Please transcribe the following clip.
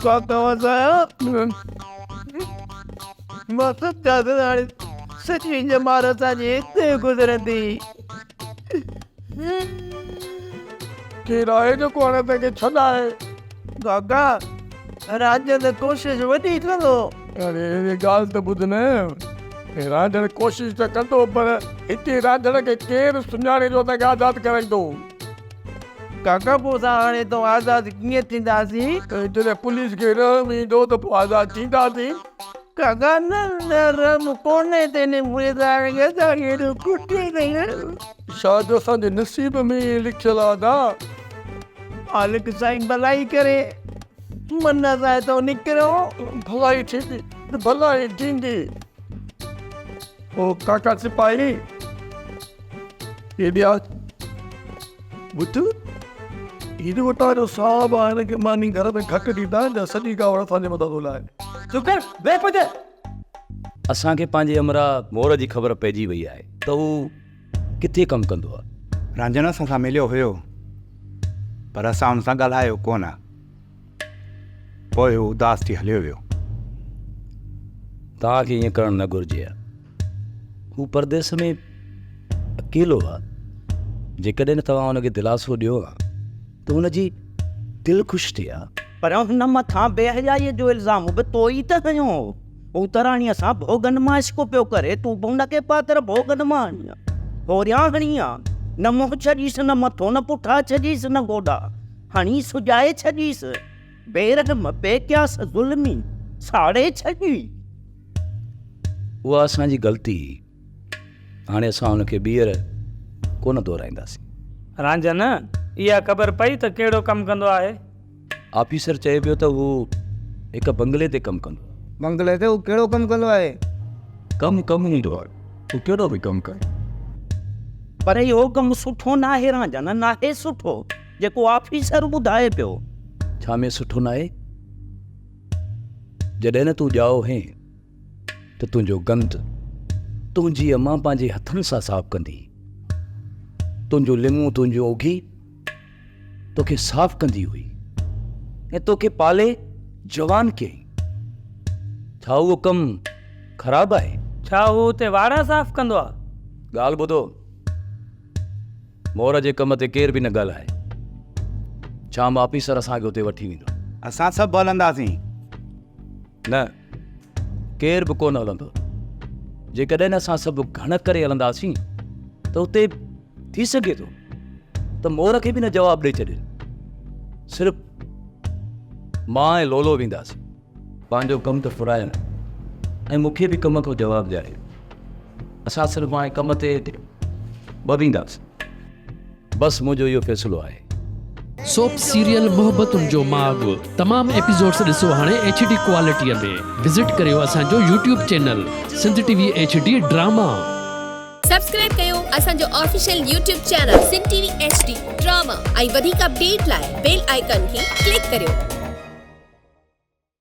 ڪاڪا وسايا مان سمجهان ٿو ته هاڻي سڄي ڄمار اسان جي هتي گذرندي. ڪير آهي جيڪو هاڻي اسان کي ڇڏائي؟ ڪاڪا رانجهن ڪوشش وڏي ڪندو. اڙي ڳالهه ته ٻڌ نه. رانجهڻ ڪوشش ته ڪندو پر هتي رانجهڻ کي ڪير سڃاڻي جو اسان کي آزاد ڪرائيندو. ڪاڪا پوء اسان هاڻي هتان آزاد ڪيئن ٿينداسين؟ جڏهن پوليس کي رحم ايندو ته پوء آزاد ٿينداسين. ڪاڪا نه نه رحم ڪونهي تنهن پوليس وارن کي اسان کي ايڏو ڪٽيو اٿئي. شايد اسان جي نصيب ۾ ائين لکيل آ ادا. مالڪ سائين ڀلائي ڪري من اسان هتان نڪرون. ڀلائي ٿيندي ڀلائي ٿيندي. او ڪاڪا سپاهي هيڏي آ. ٻڌ، هي جيڪو توهان جو صاحب آهي هن کي ماني گهر ۾ گهٽ ڏيندا آهن يا سڄي ڪاوڙ اسان جي مٿان ٿو لاهي. چپ ڪر، ويهه پوئتي. اسان کي پنهنجي همراهه مور جي خبر پئجي وئي آهي ته هو ڪٿي ڪم ڪندو آهي. رانجهن اسان سان مليو هيو پر اسان هن سان ڳالهايو ڪونه. پوء هو اداس ٿي هليو ويو. توهان کي ائين ڪرڻ نه گهرجي ها. هو پرديس ۾ اڪيلو آ. جيڪڏهن توهان هن کي دلاسو ڏيو ها ته هن جي دل خوش ٿئي ها. پر هن مٿان بي حيائيء جو الزام به تو ئي ته هنيو هو. هو ته راڻيء سان ڀوڳن مان عشق پيو ڪري، تون به هن کي پاتر ڀوڳن مان هڻي ها. هوريان هڻي ها. نه منهن ڇڏيس نه مٿو، نه پٺا ڇڏيس نه گوڏا. هڻي سجائي ڇڏيس. بي رحم، بي قياس، ظلمي، ساڙي ڇڏي. اها اسان جي غلطي هئي. هاڻي اسان ان کي ٻيهر ڪونه دهرائينداسين. رانجهن، اها خبر پئي ته ڪهڙو ڪم ڪندو آهي؟ آفيسر چئي پيو ته هو هڪ بنگلي تي ڪم ڪندو آهي. بنگلي تي هو ڪهڙو ڪم ڪندو آهي؟ ڪم ڪم هوندو آهي، هو ڪهڙو به ڪم ڪري. پر اهو ڪم سٺو ناهي رانجهن، ناهي سٺو، جيڪو آفيسر ٻڌائي پيو. ڇا ۾ سٺو ناهي؟ جڏهن نه تون ڄائو هئين ته تنهنجو گند تنهنجي امان پنهنجي هٿن سان صاف ڪندي هئي. تنهنجون لڱون تنهنجون اگهي توکي صاف ڪندي هئي ۽ توکي پالي جوان ڪيائين. ڇا اهو ڪم خراب آهي؟ ڇا هو اتي واڙا صاف ڪندو آهي؟ ڳالهه ٻڌو. مور جي ڪم تي ڪير به نه ڳالهائي. شام آفيسر اسان کي اتي وٺي ويندو. اسان سڀ هلنداسين. نه، ڪير به ڪونه هلندو. جيڪڏهن اسان سڀ گهڻ ڪري هلنداسين ته اتي ٿي سگهي ٿو ته مور کي به نه جواب ڏئي ڇڏين. صرف مان ۽ لولو وينداسين. پنهنجو ڪم ته ڦرايم ۽ مون کي به ڪم کان جواب ڏياريو. اسان صرف هاڻي ڪم تي ٻه وينداسين. بس منهنجو اهو فيصلو آهي. سوپ سيريل محبتن جو ماڳ تمام ايپيسوڊس ڏسو هاڻي ايڇ ڊي ڪوالٽي ۾ وزٽ ڪريو اسان جو YouTube channel Sindh T V H D drama. Subscribe ڪيو اسان جو official YouTube channel Sindh T V H D drama ۽ وڌيڪ اپڊيٽ لاء بيل آئيڪان کي ڪلڪ ڪريو.